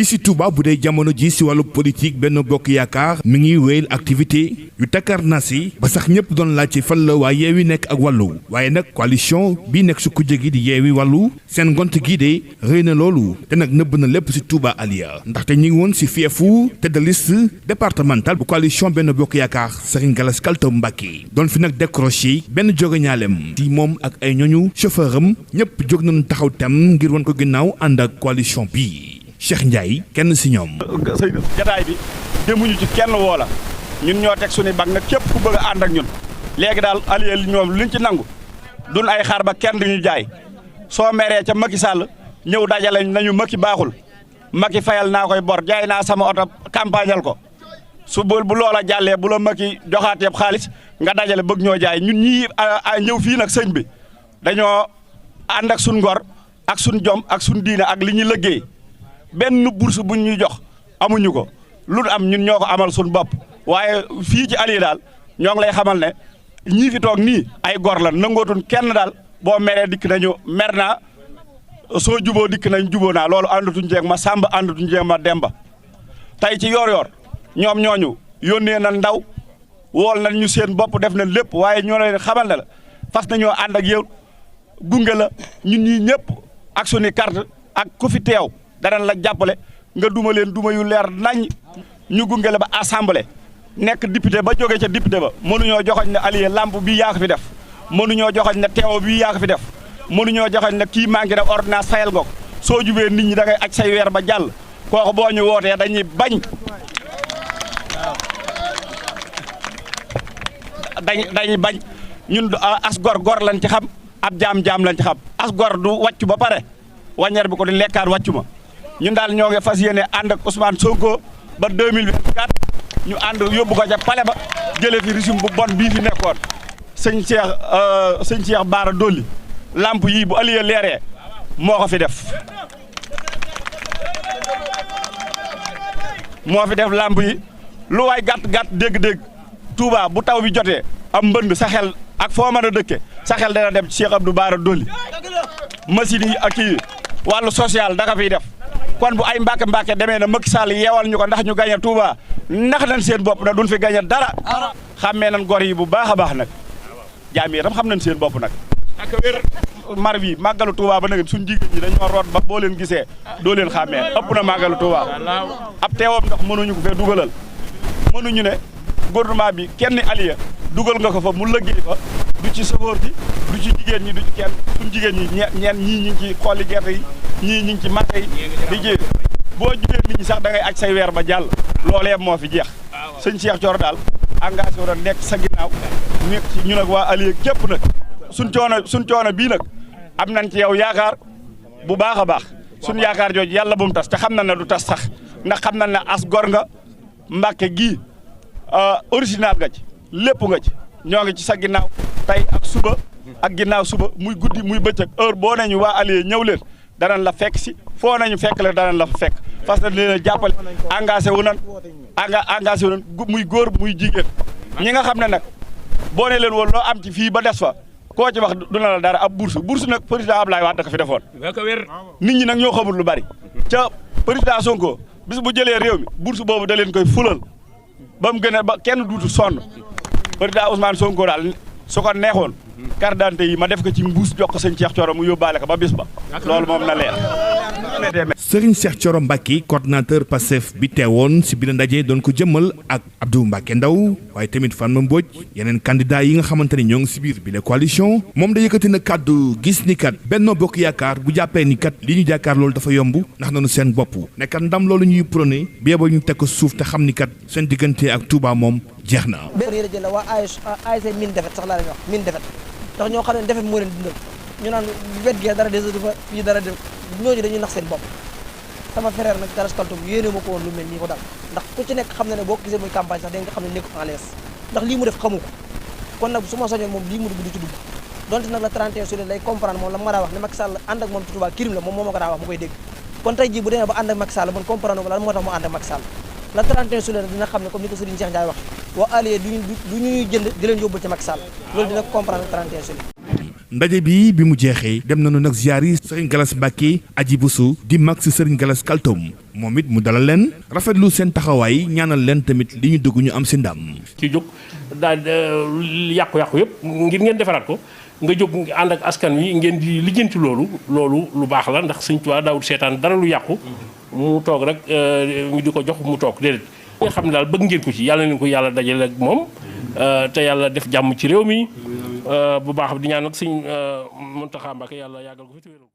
fii si Touba bu dee jamono ji si wàllu politique Benno Bokk Yaakaar mi ngi wéyal activité yu takkar na si ba sax ñëpp doon laaj ci fan la waa Yewwi nekk ak wàllu waaye nag coalition bi nekk su kujje gi di Yewwi wàllu seen ngont gi de rëy na loolu te nag nëbb na lépp si Touba Aliya ndaxte ñu ngi woon si fiefu tête de liste départementale bu coalition Benno Bokk Yaakaar Serigne Gallas Kaltom Mbacké doon fi nag décroché benn jóge ñaalem di moom ak ay ñooñu chauffeur am ñëpp jóg nañu taxaw tem ngir won ko ginnaaw ànd ak coalition bi Cheikh Ndiaye kenn si ñoom. jataay bi demuñu ci kenn woola ñun ñoo teg suñu bag nag képp ku bëgg a ànd ak ñun léegi daal Aliya ñoom luñ ci nangu duñ ay xaar ba kenn duñu jaay soo meree ca Macky Sall ñëw dajale nañu Macky baaxul Macky fayal naa koy bor jaay naa sama oto campagnal ko su bu loola jàllee bu la Macky joxaat yëpp xaalis nga dajale bëgg ñoo jaay ñun ñii ñëw fii nag sëñ bi dañoo ànd ak suñ ngor ak suñ jom ak suñ diine ak li ñuy liggéey benn bourse buñ ñuy jox amuñu ko lu am ñun ñoo ko amal suñ bopp waaye fii ci Aliya daal ñoo ngi lay xamal ne ñii fi toog nii ay gor la nangootun kenn daal boo meree dikk nañu mer naa soo juboo dikk nañ juboo naa loolu àndatuñ jeeg ma Samba àndatuñ jeeg ma Demba tey ci yor-yor ñoom ñooñu yónnee na ndaw wool nañ ñu seen bopp def nañ lépp waaye ñoo leen xamal ne la fas nañoo ànd ak yow gunge la ñun ñii ñëpp ak suñu carte ak ku fi teew danañ la jàppale nga duma leen duma yu leer nañ ñu gunge la ba assemblée nekk député ba jóge ca député ba mënuñoo joxoñ ne Aliya lamp bii yaa ko fi def mënuñoo joxoñ ne teewo bii yaa ko fi def mënuñoo joxoñ ne kii manqué na ordonnance fayal nga ko soo jubee nit ñi da ngay aj say weer ba jàll kooku boo ñu wootee dañuy bañ dañuy bañ ñun as gor lañ ci xam ab jaam lañ ci xam as gor du wàccu ba pare wàññeer bi ko di lekkaat wàccu ma ñun daal ñoo ngi fas yéene ànd ak Ousmane Sonko ba 2024 ñu ànd yóbbu ko ca palais ba jëlee fi régime bu bon bii fi nekkoon sëñ Cheikh Bara Dolly lamp yii bu Aliya leeree moo ko fi def lamp yi lu waay gàtt dégg-dégg Touba bu taw bi jotee am mbënd sa xel ak foo mën a dëkke sa xel dana dem ci Cheikh Abdou Bara Dolly machine yi ak kii wàllu social da ka fiy def kon bu ay mbàkke demee na Macky Sall yeewal ñu ko ndax ñu gañe Touba ndax nañ seen bopp na duñ fi gañe dara xàmmee nañ gor yi bu baax a baax nag jaam yi tam xam nañ seen bopp nag ak wér mar bi màggalu Touba ba nag suñ jigéen ñi dañoo root ba boo leen gisee doo leen xàmmee ëpp na màggalu Touba ab teewam ndax mënuñu ko fee dugalal mënuñu ne gouvernement bi kenn Aliya dugal nga ko fa mu lëggéey fa du ci sofóor bi du ci jigéen ñi du ci kenn suñ jigéen ñi ñii ñi ngi ci xooli gerte yi ñii ñi ngi ci matt yi di jéem boo jugee nit ñi sax da ngay aj say weer ba jàll loolee moo fi jeex sëñ Cheikh Thioro daal engagé wu doon nekk sa ginnaaw nekk ci ñu nag waa Aliya képp nag suñ coono bii nag am nañ ci yow yaakaar bu baax a baax suñ yaakaar jooju yàlla bu mu tas te xam na ne du tas sax ndax xam na ne as gor nga Mbàkke gii original nga ci lépp nga ci ñoo ngi ci sa ginnaaw tey ak suba ak ginnaaw suba muy guddi muy bëccëg heure boo nañu waa Aliya ñëw leen danañ la fekk si foo nañu fekk la danañ la fa fekk parce que leen a jàppale engagé wu nan muy góor muy jigéen ñi nga xam ne nag boo ne leen woon loo am ci fii ba des fa koo ci wax du na la dara ab bourse nag président Abdoulaye Wade da ko fi defoon nit ñi nag ñoo xamul lu bari ca président Sonko bis bu jëlee réew mi bourse boobu da leen koy fulal ba mu gën a ba kenn duutu sonn président Ousmane Sonko daal su ko neexoon carte d'identité yi ma def ko ci mbuus jox ko sëñ Cheikh Thioro mu yóbbaale ko ba bis ba loolu moom na leer. Serigne Cheikh Thioro Mbacké coordinateur Pastef bi teewoon si biir ndaje doon ko jëmmal ak Abdou Mbacké Ndaw waaye tamit Fatma Mbodj yeneen candidat yi nga xamante ni ñoo ngi si biir bi la coalition moom da yëkkati na kàddu gis ni kat Benno Bokk Yaakaar bu jàppee ni kat li ñu jàkkaar loolu dafa yomb ndax nañu seen bopp ne kat ndam loolu ñuy prôné bi ba ñu teg ko suuf te xam ni kat seen diggante ak Touba moom jeex na. waa ASC min defet sax laa leen wax min defet ndax ñoo xam ne defet moo leen dundal ñu naan wet gi dara des fa yi dara def ñooñu dañuy nax seen bopp sama frère nag Gallas Kaltom yéene ma ko woon lu mel nii ko dal ndax ku ci nekk xam na ne boo ko gisee muy campagne sax da nga xam ne nekk en l'aise ndax lii mu def xamu ko kon nag su ma soñoon moom lii mu dugg du ci dugg donte nag la 31 juillet lay comprendre moom la ma daa wax ne Macky Sall ànd ak moom ci Touba kirim la moom moo ma ko daa wax mu koy dégg kon tey jii bu demee ba ànd ak Macky Sall man comprendre ko lan moo tax mu ànd ak Macky Sall la 31 juillet dina xam ne comme ni ko Serigne Cheikh Ndiaye wax waa Aliya du ñuy jënd di leen yóbbul ci Macky Sall loolu dina comprendre 31 juillet ndaje bi mu jeexee dem nañu nag ziyaari Serigne Gallas Mbacké Aji Bousso di mag si Serigne Gallas Kaltoum moom it mu dalal leen rafetlu seen taxawaay ñaanal leen tamit li ñu dugg ñu am si ndam. ci jóg daal yàqu-yàqu yëpp ngir ngeen defaraat ko nga jóg ànd ak askan wi ngeen di lijjanti loolu lu baax la ndax Sëñ Tuubaa daawul seetaan dara lu yàqu mu toog rek ñu di ko jox mu toog déedéet. nga xam ne daal bëgg ngeen ko ci yàlla leen ko yàlla dajale ak moom te yàlla def jàmm ci réew mi bu baax di ñaan nag Sëñ Muntaxa Mbàkke yàlla yàggal ko fi.